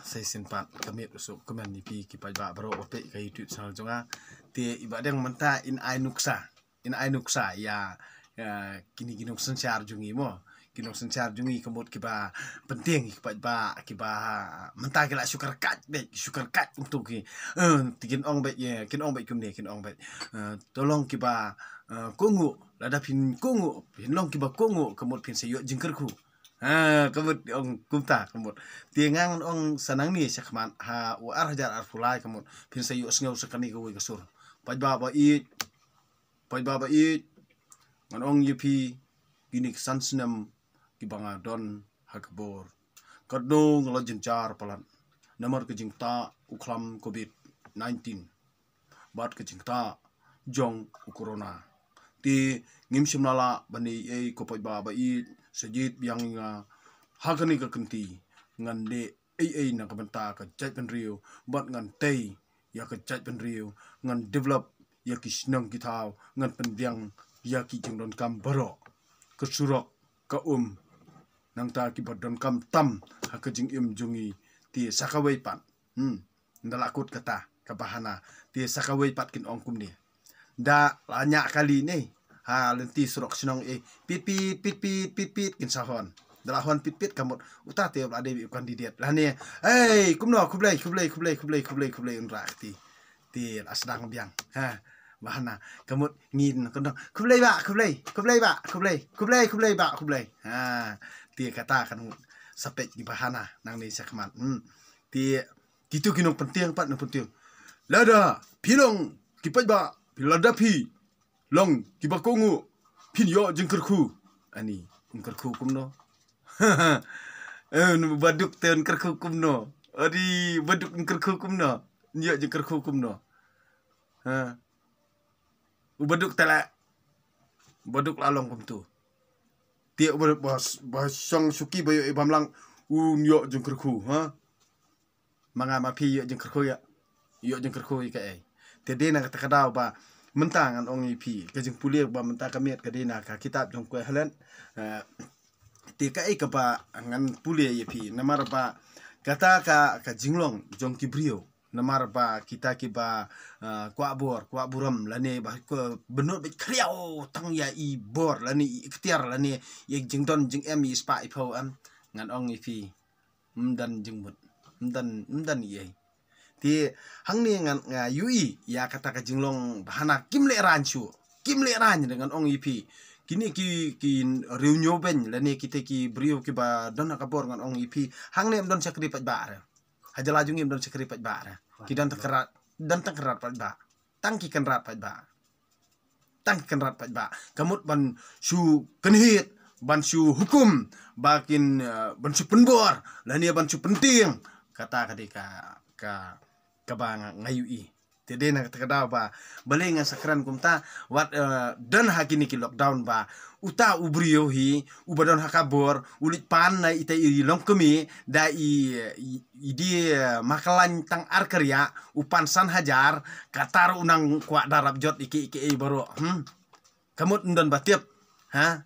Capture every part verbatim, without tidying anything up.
Sa shisien pat ka miet u suk kumne ïa phi ki paidbah baroh ba peit ka YouTube channel jong nga. Te i Bah Dieng mynta in ai nuksa, in ai nuksa ïa, ïa kine ki nongsynshar jong ngi mo. Ki nongsynshar jong ngi ka mut kiba pyntieng ki paidbah kiba mynta ki la shu kyrkhat beit, shu kyrkhat kumtu ki. Eh, te kin ong beit ïa, kin ong beit kumne, kin ong beit. Eh, to long kiba, eh, kohnguh, lada phin kohnguh, phin long kiba kohnguh ka mut phin sa ïoh jingkyrkhu. Ha, ka mut ong kumta, ka mut. Te nga ngan ong sa nangne shakhmat ha u ar hajar arphew lai ka mut phin sa ïohsngew sa kane kawei ka sur. Paidbah ba ïeit, paidbah ba ïeit, ngan ong ïa phi, kine ki san snem kiba nga don ha ka bor, katno nga la jynjar palat namar ka jingktah u khlam covid nineteen bad ka jingktah jong u corona. Te ngim shym la lah ban ïai, ko paidbah ba ïeit, sa jied biang ïa nga ha kane ka kynti. Ngan leh ei ei na ka bynta ka jaitbynriew bad ngan tei ïa ka jaitbynriew, ngan develop ïa ki shnong ki thaw, ngan pynbiang ïa ki jingdonkam baroh. Ka surok, ka um, nangta kiba donkam tam ha ka jingim jong ngi. Te sa kawei pat, hmm, nda la kut kata ka bahana. Te sa kawei pat kin ong kumne, da la ñiah kali ne ha lynti surok shnong, eh, pit pit pit pit pit pit kin sa hon. Da la hon pit pit ka mut uta te la dei u candidate lane, "Hei, kumno, khublei, khublei, khublei, khublei, khublei, khublei," un rah kti. Te la sdang biang, ha, bahana. Ka mut ngin kyndoh, "Khublei bah, khublei, khublei bah, khublei, khublei, khublei bah, khublei." Ha, te kata kan mut sa peit ki bahana nangne shakhmat. Hmm. Te kitu ki nongpyntieng pat nongpyntieng, lada phi long ki paidbah, phi, lada phi long kiba kohnguh, phin ïoh jingkyrkhu. Ani, un kyrkhu kumno? Eh, u Baduk te un kyrkhu kumno? Ani, u Baduk un kyrkhu kumno? Un ïoh jingkyrkhu kumno? Ha. U Baduk te la, u Baduk la long kumtu. Te u Baduk ba, ba shong shuki ba ïoh i bamlang, un ïoh jingkyrkhu, ha? Ma nga ma phi ïoh jingkyrkhu ïa, ïoh jingkyrkhu ïa kaei? Te dei na kata ka daw ba mynta ngan ong ïa phi, ka jingpule ba mynta ka miet ka dei na ka kitab jong u Koheleth. Eh, te kaei kaba ngan pule ïa phi, namar ba kata ka, ka jinglong jong ki briew, namar ba kita kiba, eh, kwah bor, kwah burom, lane ba ko bynnud beit khriaw tang ïa i bor lane i iktiar lane ïa jingdon jingem, i spah i phew, em, ngan ong ïa phi, ym don jingmut, ym don, ym don ei ei. Te hangne ngan, nga ïohi ïa kata ka jinglong bahana kim lehraiñ shuh, kim lehraiñ re, ngan ong ïa phi. Kine ki, ki riewñiewbeiñ lane kita ki briew kiba don ha ka bor, ngan ong ïa phi, hangne ym don shakri paidbah re. Ha jylla jong ngi ym don shakri paidbah re. Ki don tang kynrad, don tang kynrad paidbah. Tang ki kynrad paidbah. Tang ki kynrad paidbah. Ka mut ban shu kynhied, ban shu hukum, ba kin, eh, ban shu pynbor lane ban shu pyntieng. Kata ka dei ka, ka, kaba nga, nga ïohi. Te dei na kata ka daw ba balei ngan sa kren kumta, wat, eh, don ha kine ki lockdown ba uta u briew hi uba don ha ka bor u leit pan na ita i longkmie da i, i, i die, eh, makalaiñ tang ar kyrïah, u pan san hajar, kata ruh u nang kwah da rap jot ïa ki, ïa ki ei baroh. Hmm. Ka mut ym don ba tip. Ha?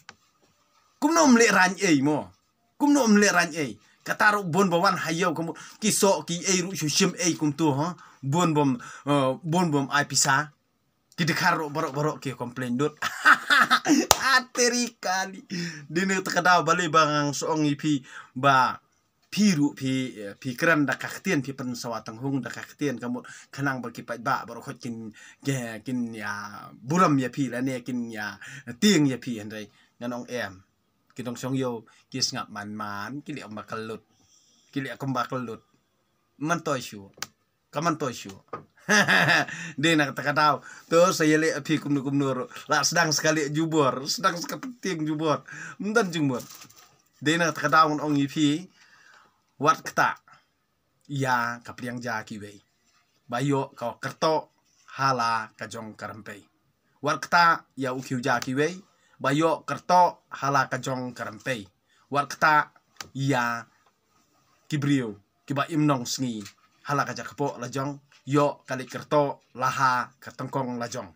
Kumno ym lehraiñ ei mo? Kumno ym lehraiñ ei? Kata ruh bun ba wan ha ïew ka mut ki soh ki ei ruh shu shim ei kumtu, ha? Bun bym, eh, bun bym ai pisa. Ki dkhar ruh baroh baroh ki complain lut. Ateri kali. Dei na kata ka daw balei ba ngan sa ong ïa phi ba phi ruh phi, eh, phi kren da ka ktien, phi pynsawa tang hung da ka ktien ka mut khnang ba ki paidbah baroh khoit kin, kin, kin ïa burom ïa phi lane kin ïa tieng ïa phi, hynrei ngan ong em. Ki nongshong ïew ki sngap man man, ki leh kumba kyllut. Ki leh kumba kyllut. Man to shu. Ka man to shu. Dei na kata ka daw. To sa ïaleh ïa phi kumno kumno ruh. La sdang sa ka leh jubor, sdang sa ka pyntieng jubor. Ym don jingmut. Dei na kata ka daw ngan ong ïa phi, wat kata ïa ka pliang ja kiwei ba ïoh ka kyrtoh ha la ka jong ka rympei. Wat kata ïa u khiew ja kiwei ba ïoh kyrtoh ha la ka jong ka rympei. Wat kata ïa ki briew kiba im nongsngi ha la ka jaka poh la jong, ïoh ka leit kyrtoh la ha ka tyngkong la jong.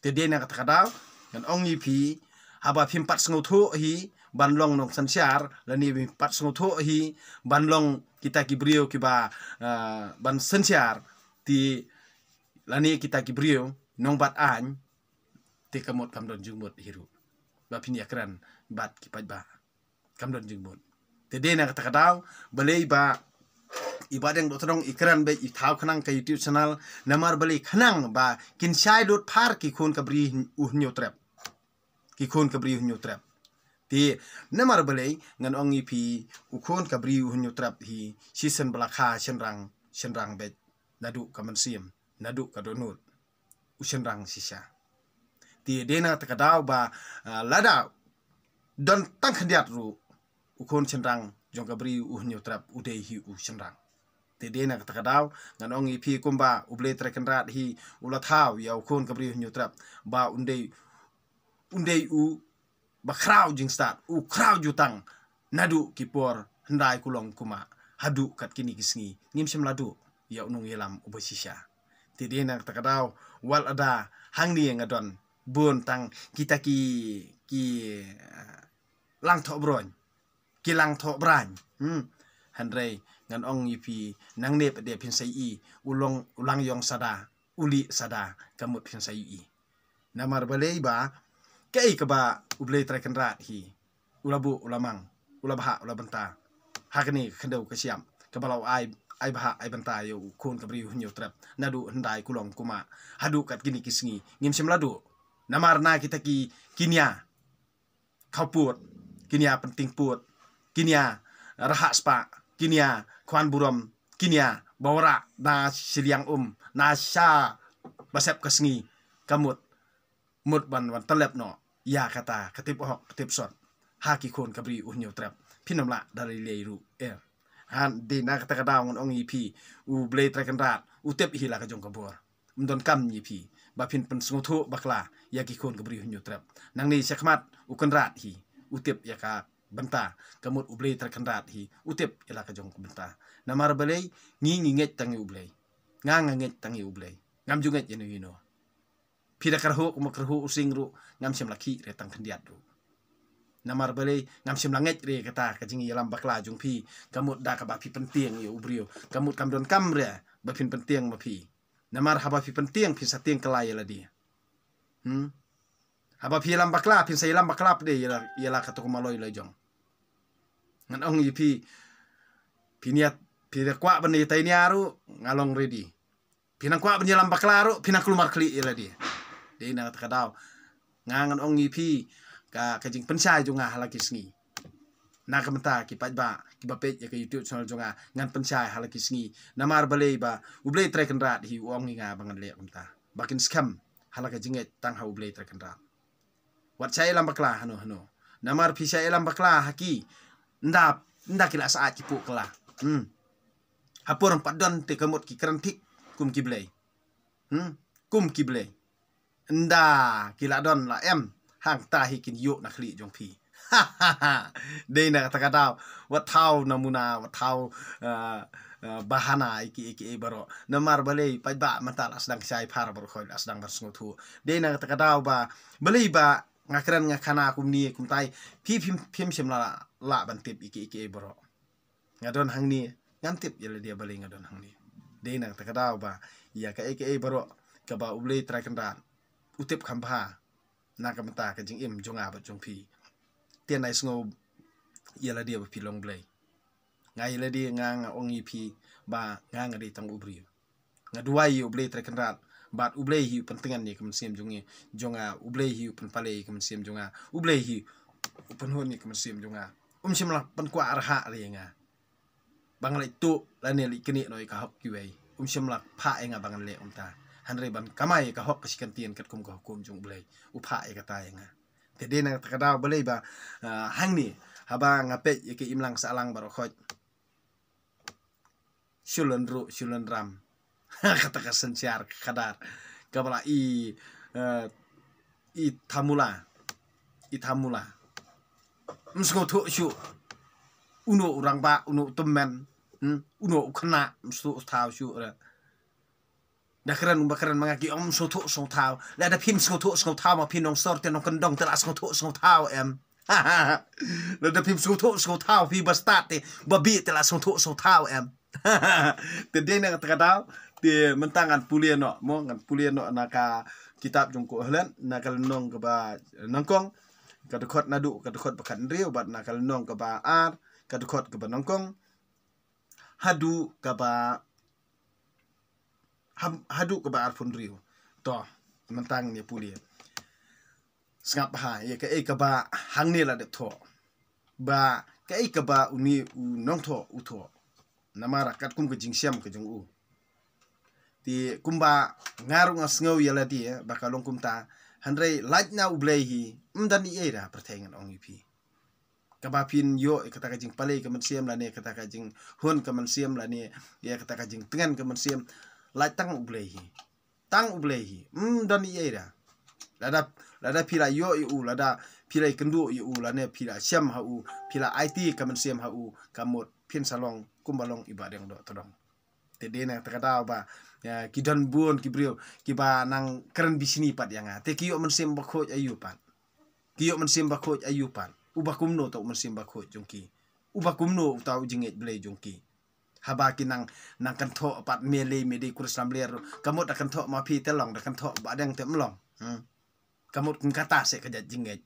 Te dei na kata ka daw ngan ong ïa phi, Haba phim pat sngewthuh hi ban long nongsynshar, lane phim pat sngewthuh hi ban long kita ki briew kiba, ah, ban synshar, te lane kita ki briew nongbat aiñ, te ka mut kam don jingmut hi ruh ba phin ïakren bad ki paidbah. Kam don jingmut. Te dei na kata ka daw, balei ba i Bah Deng Dohtdong i kren beit, i thaw khnang ka YouTube channel, namar balei? Khnang ba kin shai lut phar ki khun ka Bri U Hynñiewtrep. Ki khun ka Bri U Hynñiewtrep. Te namar balei? Ngan ong ïa phi, u khun ka Bri U Hynñiewtrep hi shisien ba la kha shynrang, shynrang beit, naduh ka mynsiem, naduh ka dohnud, u shynrang shisha. Te dei na kata ka daw ba, ah, lada don tang khyndiat ruh, u khun shynrang jong ka Bri U Hynñiewtrep u dei hi u shynrang. Te dei na kata ka daw ngan ong ïa phi, kumba U Blei Trai Kynrad hi u la thaw ïa u khun ka Bri U Hynñiewtrep ba un dei, un dei u ba khraw jingstad, u khraw jutang, naduh ki por hyndai kulong kumah haduh kat kine ki sngi. Ngim shym la duh ïa u nongïalam uba shisha. Te dei na kata ka daw, wat lada hangne nga don bun tang kita ki, ki, ah, langthoh broin, ki langthoh brain. Hmm. Hynrei ngan ong ïa phi, nangne pat de phin sa ïohi, u long, u lang ïong sada, u lieh sada, ka mut phin sa ïohi. Namar balei ba kaei kaba U Blei Trai Kynrad hi u la buh, u la mang, u la bhah, u la bynta ha kane ka khyndew ka shyiap, kaba la ai, ai bhah ai bynta ïa u khun ka Bri U Hynñiewtrep naduh hyndai kulong kumah haduh kat kine ki sngi. Ngim shym la duh. Namar na kita ki, ki nia khawpud, ki nia pynting pud, ki nia rhah spah, ki nia khwan burom, ki nia ba wanrah na shiliang um, na sha ba sep ka sngi, ka mut, mut ban, ban tyllep noh ïa kata ka tip hok ka tip sot ha ki khun ka Bri U Hynñiewtrep. Phin ym lah da lei lei ruh, eh. Hynrei dei na kata ka daw ngan ong ïa phi, U Blei Trai Kynrad u tip hi la ka jong ka bor. Ym donkam ïa phi ba phin pynsngewthuh bakla ïa ki khun ka Bri U Hynñiewtrep. Nangne shakhmat u Kynrad hi u tip ïa ka bynta, ka mut U Blei Trai Kynrad hi u tip ïa la ka jong ka bynta. Namar balei? Ngi ngi ngeit tang ïa U Blei. Nga nga ngeit tang ïa U Blei. Ngam ju ngeit ïa no ïa no. Phi da kyrhuh kumba kyrhuh u sing ruh, ngam shym la khih re tang khyndiat ruh. Namar balei? Ngam shym la ngeit re kata ka jingïalam bakla jong phi, ka mut da kaba phi pyntieng ïa u briew, ka mut kam donkam re ba phin pyntieng ma phi. Namar haba phi pyntieng phin sa tieng kylla ïa lade. Hmm? Haba phi ïalam bakla phin sa ïalam bakla pat de ïa la, ïa la kato ka maloi la jong. Ngan ong ïa phi, phi niat, phi da kwah ban ïatai nia ruh, nga long ready. Phi nang kwah ban ïalam bakla ruh, phi nang kulmar khlieh ïa lade. Dei na kata ka daw nga ngan ong ïa phi ka, ka jingpynshai jong nga ha la ki sngi. Na ka bynta ki paidbah kiba peit ïa ka YouTube channel jong nga, ngan pynshai ha la ki sngi. Namar balei? Ba U Blei Trai Kynrad hi u ong ïa nga ba ngan leh kumta, ba kin skhem ha la ka jingngeit tang ha U Blei Trai Kynrad. Wat shah ïalam bakla hano hano. Namar phi shah ïalam bakla ha ki, ynda, ynda ki la sah ki pok kylla. Hmm. Ha por ym pat don te ka mut ki kren thik kum ki blei. Hmm. Kum ki blei. Ynda ki la don la em, hangta hi kin ïoh na khlieh jong phi. Dei na kata ka daw, wat thaw namuna, wat thaw, ah, ah, bahana ïa ki, ïa ki, ïa baroh. Namar balei? Paidbah mynta la sdang shai phar baroh, khoi la sdang ban sngewthuh. Dei na kata ka daw ba balei ba nga kren nga khana kumne kumtai, phi phim, phim shym la lah ban tip ïa ki, ïa ki, ïa baroh. Nga don hangne, ngam tip ïa lade balei nga don hangne. Dei na kata ka daw ba ïa ka, ïa ki, ïa baroh kaba U Blei Trai Kynrad u tip kham bha na ka bynta ka jingim jong nga bad jong phi. Te nai sngew ïa lade ba phi long Blei. Nga ïa lade nga, nga ong ïa phi ba nga, nga dei tang u briew. Nga duwai ïa U Blei Trai Kynrad bad U Blei hi u pyntngen ïa ka mynsiem jong ngi, jong nga, U Blei hi u pynpalei ïa ka mynsiem jong nga, U Blei hi u pynhun ïa ka mynsiem jong nga. Um shym la pynkwah rhah re ïa nga ba ngan leit tuh lane leit knieh noh ïa ka hok kiwei. Um shym la phah ïa nga ba ngan leh kumta. Hynrei ban kamai ïa ka hok ka shi kyntien katkum ka hukum jong U Blei, u phah ïa kata ïa nga. Te dei na kata ka daw balei ba, ah, hangne haba nga peit ïa ka imlang sahlang baroh khoit, shu lynruh shu lynram. Kata ka synshar ka khadar kaba la i, eh, i thamula, i thamula. Ym sngewthuh shuh uno u rangbah, uno u tymmen, hmm? Uno u khynnah, ym sngewthuh thaw shuh re. Da kren ba kren ma nga ki ong sngewthuh sngewthaw. Lada phim sngewthuh sngewthaw ma phi nongsor te nongkyndong te la sngewthuh sngewthaw em. Lada phim sngewthuh sngewthaw phi ba stad te ba bieit te la sngewthuh sngewthaw em. Te dei na kata ka daw te mynta ngan pule noh mo, ngan pule noh na ka kitab jong ko Helen na ka lynnong kaba nyngkong, ka dkhot naduh ka dkhot ba khathynriew bad na ka lynnong kaba ar ka dkhot kaba nyngkong haduh kaba ha-, haduh kaba arphew hynriew. To, mynta ngan ïa pule. Sngap bha ïa kaei kaba hangne la dep thoh. Ba kaei kaba une u nongthoh u thoh. Namar katkum ka jingshem ka jong u. Te kumba nga ruh nga sngew ïa lade ba ka long kumta. Hynrei lait na U Blei hi, ym don ei ei ruh pyrthei ngan ong ïa phi. Kaba phin ïoh ïa kata ka jingpalei ka mynsiem lane kata ka jinghun ka mynsiem lane ïa kata ka jingtngen ka mynsiem, lait tang U Blei hi. Tang U Blei hi. Ym don ei ei ruh. Lada, lada phi la ïoh ïa u, lada phi la ïakynduh ïa u, lane phi la shem ha u, phi la aiti ka mynsiem ha u, ka mut phin sa long kumba long i Bahdeng Dohtdong. Te dei na kata ka daw ba, ïa, ki don bun ki briew kiba nang kren bishni pat ïa nga. Te ki ïoh mynsiem bakhuid aïu pat. Ki ïoh mynsiem bakhuid aïu pat. Uba kumno uta u mynsiem bakhuid jong ki. Uba kumno uta u jingngeit Blei jong ki. Haba ki nang, nang kynthoh pat me lei me dei kur slam ler. Ka mut da kynthoh ma phi te long, da kynthoh Bahdeng te ym long. Hmm. Ka mut kin kata se ka jait jingngeit.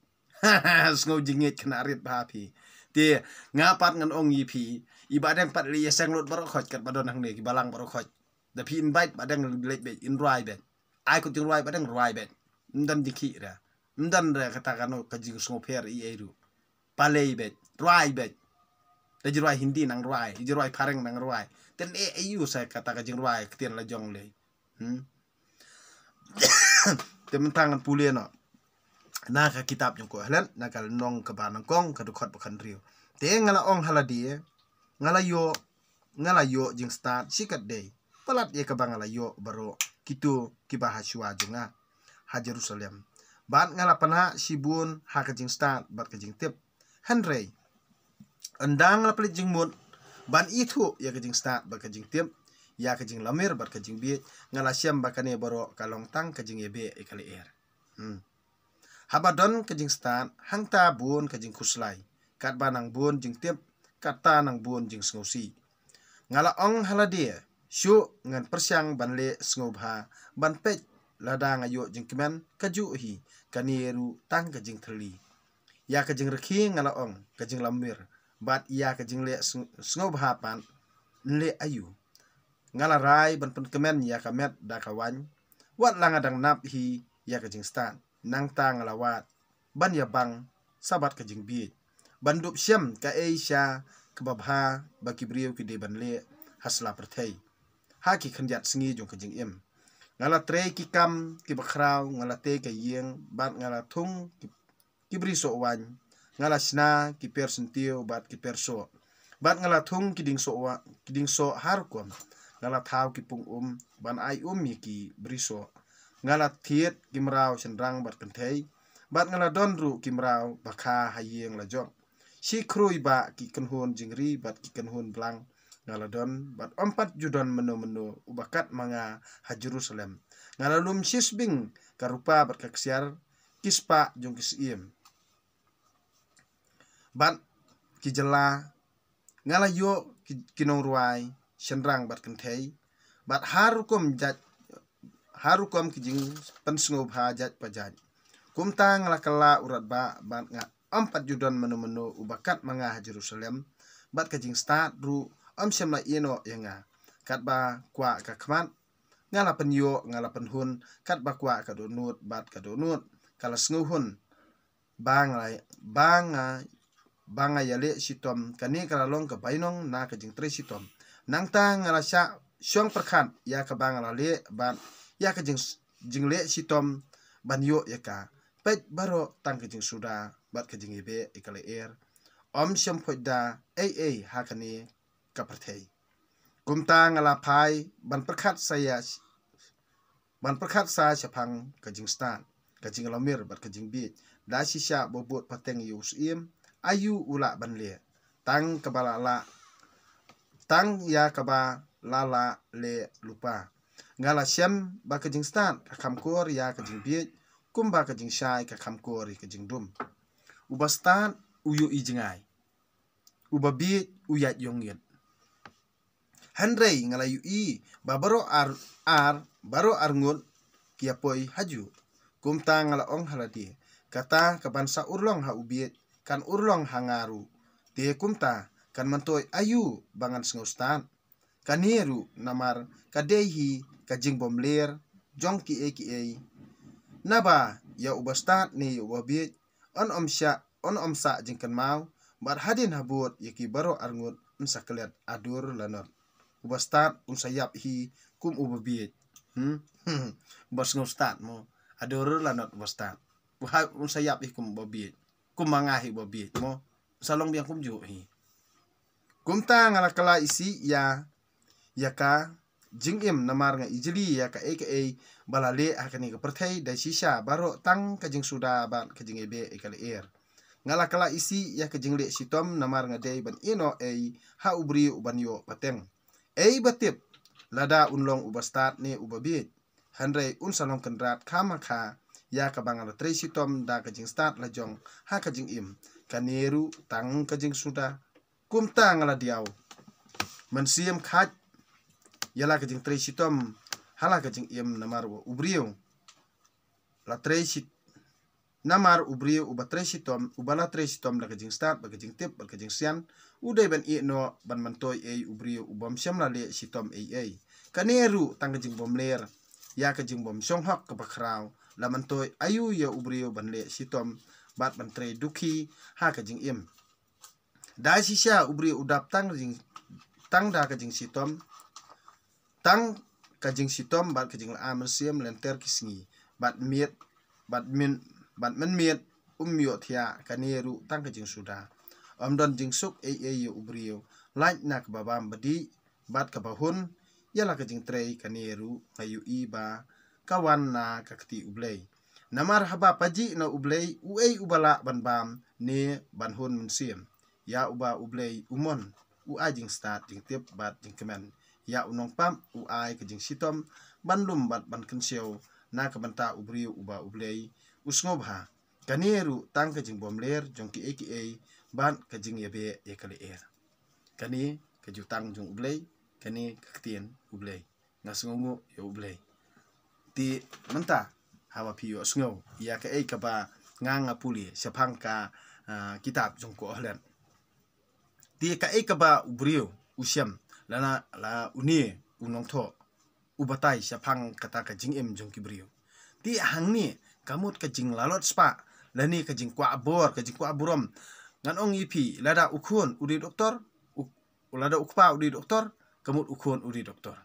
Sngew jingngeit khynnah rit bha phi. Te nga pat ngan ong ïa phi. I Bahdeng pat lei ïa seng lut baroh khoit katba don hangne ki balang baroh khoit. Da phi invite Bahdeng leit beit, in rwai beit. Ai kut jingrwai Bahdeng rwai beit. Ym don jingkhih ruh. Ym don ruh kata kano ka jingsngewpher ei ei ruh. Palei beit, rwai beit. Da jingrwai Hindi nang rwai, jingrwai phareng nang rwai. Te ne aïu sa kata ka jingrwai ktien la jong lei. Hmm. Te mynta ngan pule noh na ka kitab jong ko Helen, na ka lynnong kaba nyngkong ka dkhot ba khathynriew. Te nga la ong ha lade, nga la ïoh, nga la ïoh jingstad shikatdei palat ïa kaba nga la ïoh baroh kito kiba ha shuwa jong nga ha Jerusalem. Bad nga la pynhap shibun ha ka jingstad bad ka jingtip. Hynrei ynda nga la pynleit jingmut ban ithuh ïa ka jingstad bad ka jingtip, ïa ka jinglamir bad ka jingbieit, nga la shem ba kane baroh ka long tang ka jingïabeh ïa ka lyer. Hmm. Haba don ka jingstad, hangta bun ka jingkhuslai. Katba nang bun jingtip, katta nang bun jingsngewsih. Nga la ong ha lade, shuh ngan pyrshang ban leh sngewbha, ban peit lada nga ïoh jingkmen, kajuh hi, kane ruh tang ka jingthylli. Ïa ka jingrkhie nga la ong, ka jinglamir, bad ïa ka jingleh sng-, sngewbha pat, yn leh aïu. Nga la rai ban pynkmen ïa ka met da ka waiñ, wat la nga dang nap hi ïa ka jingstad, nangta nga la wad ban ïabang sa bad ka jingbieit, ban dup shem kaei sha kaba bha ba ki briew ki dei ban leh ha sla pyrthei ha ki khyndiat sngi jong ka jingim. Nga la trei ki kam kiba khraw, nga la tei ka ïing, bad nga la thung ki, ki bri soh waiñ, nga la shna ki per syntiew bad ki per soh, bad nga la thung ki dieng soh wa-, ki dieng soh har rukom, nga la thaw ki pung um ban ai um ïa ki bri soh, nga la thied ki mraw shynrang bad kynthei, bad nga la don ruh ki mraw ba kha ha ïing la jong. Shi khrui ba ki kynhun jingri bad ki kynhun blang nga la don, bad ym pat ju don mynno mynno uba kat ma nga ha Jerusalem. Nga la lum shisbing ka rupa bad ka ksiar, ki spah jong ki syiem bad ki jylla, nga la ïoh ki, ki nongrwai shynrang bad kynthei, bad har rukom jait, har rukom ki jingpynsngewbha jait pa jait. Kumta nga la kylla u radbah, bad nga ym pat ju don mynno mynno uba kat ma nga ha Jerusalem, bad ka jingstad ruh ym shym la ïehnoh ïa nga. Katba kwah ka khmat, nga la pynïoh, nga la pynhun, katba kwah ka dohnud, bad ka dohnud ka la sngewhun. Ba nga, ba nga, ba nga ïaleh shitom, kane ka la long ka bainong na ka jingtrei shitom. Nangta nga la shah shong pyrkhat ïa kaba nga la leh, bad ïa ka jing, jingleh shitom ban ïoh ïa ka. Peit baroh tang ka jingsuda bad ka jingïabeh ïa ka lyer. Ym shym phuid da ei ei ha kane ka pyrthei. Kumta nga la phai ban pyrkhat sa ïa, ban pyrkhat sa shaphang ka jingstad, ka jinglamir bad ka jingbieit. Da shisha ba bud pateng ïa u syiem, aïu u lah ban leh? Tang kaba la lah, tang ïa kaba la lah leh lypa. Nga la shem ba ka jingstad ka kham kor ïa ka jingbieit, kumba ka jingshai ka kham kor ïa ka jingdum. Uba stad u ïohi jngai, uba bieit u ïaid ïong ngeit. Hynrei nga la ïohi ba baroh ar, ar, baroh arngut ki ïa poi hajuh. Kumta nga la ong ha lade, kata kaban sa urlong ha u bieit kan urlong ha nga ruh. Te kumta kan myntoi aïu ba ngan sngewstad? Kane ruh namar ka dei hi ka jingbymler jong kiei kiei. Naba ïa uba stad ne ïa uba bieit, yn ym sah, yn ym sah jingkynmaw, bad hadien habud ïa ki baroh arngut yn sa klet, adur lanot. Uba stad un sa ïap hi kum uba bieit. Hmm? Uba sngewstad mo, adur lanot uba stad. Uba un sa ïap hi kum uba bieit. Kum ma nga hi uba bieit mo, sa long biang kumjuh hi. Kumta nga la kylla isih ïa, ïa ka jingim, namar nga ijli ïa kaei kaei ba la leh ha kane ka pyrthei da shisha baroh tang ka jingsuda bad ka jingïabeh ïa ka lyer. Nga la kylla isih ïa ka jingleh shitom, namar nga dei ban ïehnoh ei ha u briew uban ïoh pateng. Ei ba tip lada un long uba stad ne uba bieit. Hynrei un sa long kynrad khamkha ïa kaba nga la trei shitom da ka jingstad la jong ha ka jingim, kane ruh tang ka jingsuda. Kumta nga la diaw mynsiem khait ïa la ka jingtrei shitom ha la ka jingim, namar u briew la trei shit, namar u briew uba trei shitom, uba la trei shitom da ka jingstad bad ka jingtip bad ka jingsian, u dei ban ïehnoh ban myntoi ei u briew u bym shym la leh shitom ei ei. Kane ruh tang ka jingbymler ïa ka jingbymshong hok kaba khraw, la myntoi aïu ïa u briew ban leh shitom bad ban trei dukhi ha ka jingim. Da shisha u briew u dap tang jing, tang da ka jingshitom, tang ka jingshitom bad ka jingla mynsiem lynter ki sngi, bad miet, bad min, bad mynmiet um ïohthiah, kane ruh tang ka jingsuda. Ym don jingsuk ei ei ïa u briew, lait na kaba bam ba dih bad kaba hun ïa la ka jingtrei, kane ruh nga ïohi ba ka wan na ka kti U Blei. Namar haba pajih na U Blei, uei uba lah ban bam ne ban hun mynsiem? Ïa uba U Blei u mon, u ai jingstad, jingtip bad jingkmen. Ïa u nongpap u ai ka jingshitom ban lum bad ban kynshew na ka bynta u briew uba U Blei u sngewbha. Kane ruh tang ka jingbymler jong kiei kiei bad ka jingïabeh ïa ka lyer. Kane ka jutang jong U Blei, kane ka ktien U Blei. Nga sngewnguh ïa U Blei. Te mynta haba phi ïohsngew ïa kaei kaba nga nga pule shaphang ka, ah, kitab jong Koheleth. Te kaei kaba u briew u shem, lane la une u nongthoh u batai shaphang kata ka jingim jong ki briew. Te hangne ka mut ka jinglalot spah lane ka jingkwah bor, ka jingkwah burom. Ngan ong ïa phi, lada u khun u dei doktor, u, lada u kpa u dei doktor, ka mut u khun u dei doktor.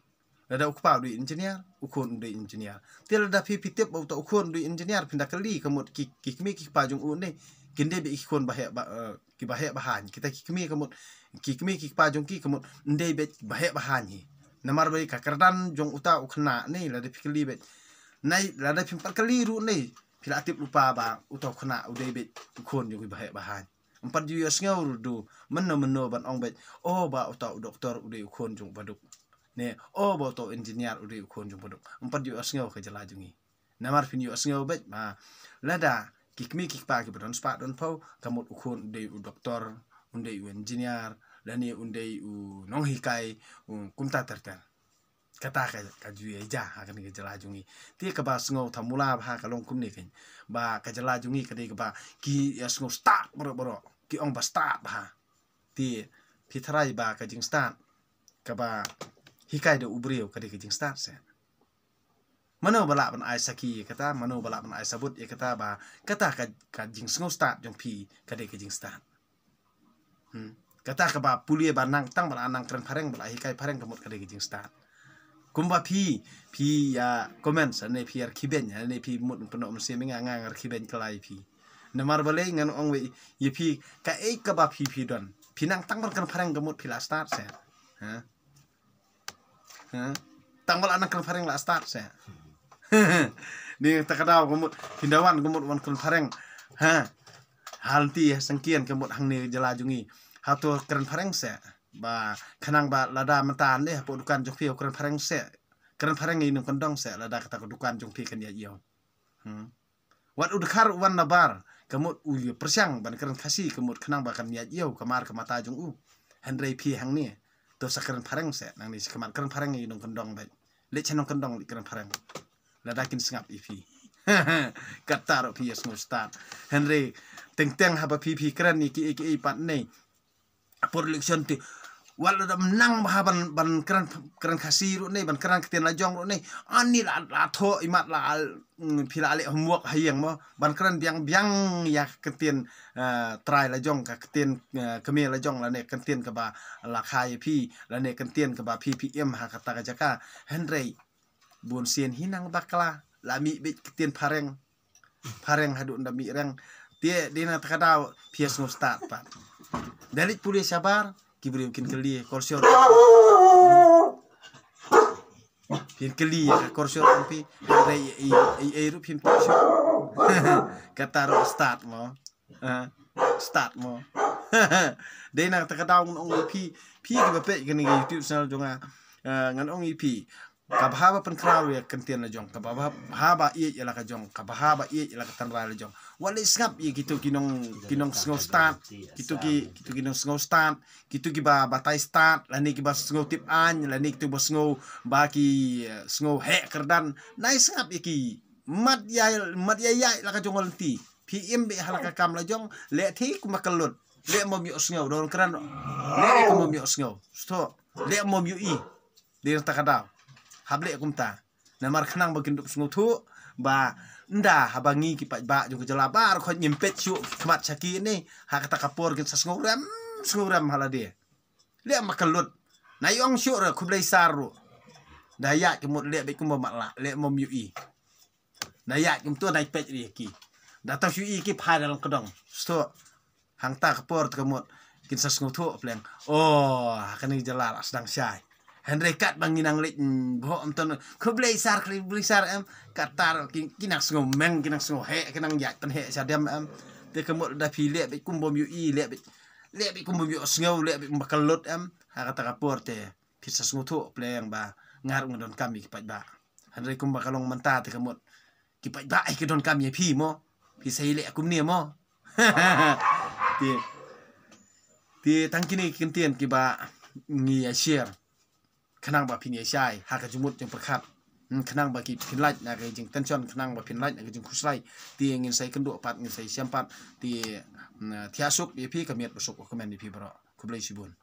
Lada u kpa u dei engineer, u khun u dei engineer. Te lada phi, phi tip ba uta u khun u dei engineer, phin da kylli, ka mut ki, ki kmie ki kpa jong u ne kin dei beit ki khun ba heh ba, eh, kiba heh ba haiñ. Kita ki kmie ka mut, ki kmie ki kpa jong ki ka mut ym dei beit ba heh ba haiñ hi. Namar ba ka kyrdan jong uta u khynnah ne, lada phi kylli beit, nai lada phim pat kylli ruh ne, phi la tip lypa ba uta u khynnah u dei beit u khun jong kiba heh ba haiñ. Ym pat ju ïohsngew ruh mynno mynno ban ong beit, o ba uta u doktor u dei u khun jong u baduk, ne o ba uta u engineer u dei u khun jong u baduk. Ym pat ju ïohsngew ka jylla jong ngi. Namar phin ïohsngew beit ba lada ki kmie ki kpa kiba don spah don phew, ka mut u khun u dei u doktor, u dei u engineer, lane u dei u nonghikai, u kumta ter ter. Kata ka, ka ju ïa jia ha kane ka jylla jong ngi. Te kaba sngew thamula bha ka long kumne kein, ba ka jylla jong ngi ka dei kaba ki ïa sngew stad baroh baroh, ki ong ba stad bha. Te phi tharai ba ka jingstad kaba hikai da u briew ka dei ka jingstad seh? Mano ba lah ban ai sakhi ïa kata, mano ba lah ban ai sabut ïa kata, ba kata ka, ka jingsngew stad jong phi ka dei ka jingstad? Hmm. Kata kaba pule ba nang tang ba la nang kren phareng, ba la hikai phareng, ka mut ka dei ka jingstad. Kumba phi, phi ïa comment sa ne phi ïa rkhie beiñ, ne phi mut pyndonkam sha nga, nga rkhie beiñ kylla ïa phi. Namar balei ngan ong wei ïa phi, kaei kaba phi phi don, phi nang tang ban kren phareng ka mut phi la stad seh? Ha? Ha? Tang ba la nang kren phareng la stad seh? Ni ta ka daw ka mut phin da wan ka mut wan kren phareng. Ha? Halti ha sangkian ka mut hangne jylla jong ngi, hato kren phareng seh? Ba khnang ba lada mynta ne hapoh dukan jong phi u kren phareng seh, Kren phareng ïa i nongkyndong seh lada kata ka dukan jong phi kan ïaid ïew. Hmm. Wat u dkhar u wan na bar, ka mut u ïa pyrshang ban kren Khasi, ka mut khnang ba kan ïaid ïew ka mar ka mata jong u. Hynrei phi hangne, to sa kren phareng seh, nangne sa khmat kren phareng ïa i nongkyndong beit. Leit sha nongkyndong leit kren phareng. Lada kin sngap ïa phi. Kata ruh phi ïa sngewstad. Hynrei teng teng haba phi phi kren ïa kiei kiei pat ne, por election te, wat la dam nang bha ban, ban kren, kren Khasi ruh ne, ban kren ktien la jong ruh ne. Ani la, la thoh imat la al, mm, phi la leh homework ha ïing mo, ban kren biang biang ïa ktien, eh, trai la jong, ka ktien, eh, kmie la jong, lane ktien kaba la kha ïa phi, lane ktien kaba phi phi im ha kata ka jaka. Hynrei bun sien hi nang bakla, la mih beit ktien phareng. Phareng haduh nda mih reng. Te dei na ta ka daw phi ïa sngewstad pat. Da leit pule shabar, ki briew kin kylli, korsor. Phin kylli ïa ka korsor phi, hynrei ei ei ei ruh phim tip shuh. Kata ruh stad mo. Ah, stad mo. Dei na ta ka daw ngan ong ïa phi, phi kiba peit kane ka YouTube channel jong nga. Ah, ngan ong ïa phi. Kaba haba pynkhraw ïa ka ktien la jong, kaba haba ïeit ïa la ka jong, kaba haba ïeit ïa la ka tynrai la jong. Wat leh sngap ïa kito ki nong, ki nongsngewstad, kito ki, kito ki nongsngewstad, kito kiba batai stad, lane kiba sngew tip aiñ, lane kito ba sngew ba ki, eh, sngew heh kyrdan. Nai sngap ïa ki, mat ïa, mat ïa ïa la ka jong lynti. Phi im beit ha la ka kam la jong, leh thik kumba ka lut. Leh mom ïoh sngew, don kren. Leh kumba mom ïoh sngew. Stop. Leh mom ïohi. Dei na ta ka daw. Hap leh kumta. Namar khnang ba kin dup sngewthuh ba ynda haba ngi ki paidbah jong ka jylla baroh khot ngim peit shuh khmat sha ki ne, ha kata ka por kin sa sngewrem, sngewrem ha lade. Leh ma ka lut. Na ïong shuh re khublei sar ruh. Da ïa ki mut leh beit kumba mat lah, leh mom ïohi. Da ïa ki mut da peit ri ki. Da tang shuh ïa ki phai da long kdong. Stop. Hangta ka por te ka mut kin sa sngewthuh pleng. Oh, ha kane ka jylla la sdang shai. Hynrei katba ngi nang leit, mm, bhoh em ton, khublei sar, khublei sar em. Katta ki, ki nang sngew meng, ki nang sngew heh, ki nang ïaid pynheh shadem em. Te ka mut da phi leh beit kum bym ïohi, leh beit, leh beit kum bym ïohsngew, leh beit kum ba ka lut em. Ha kata ka por te phi sa sngewthuh pleng ba nga ruh nga donkam ïa ki paidbah. Hynrei kumba ka long mynta te ka mut ki paidbah hi ki donkam ïa phi mo. Phi sa ïaleh kumne mo. Te, te tang kine ki kyntien kiba ngi ïa share. Khnang ba phin ïa shai ha ka jingmut jingpyrkhat. Hmm, khnang ba ki phin lait na ka jingtension, khnang ba phin lait na ka jingkhuslai. Te ngin sa ïakynduh pat, ngin sa ïashem pat. Te, hmm, thiah suk ïa phi, ka miat ba suk, ka kmen ïa phi baroh. Khublei shibun.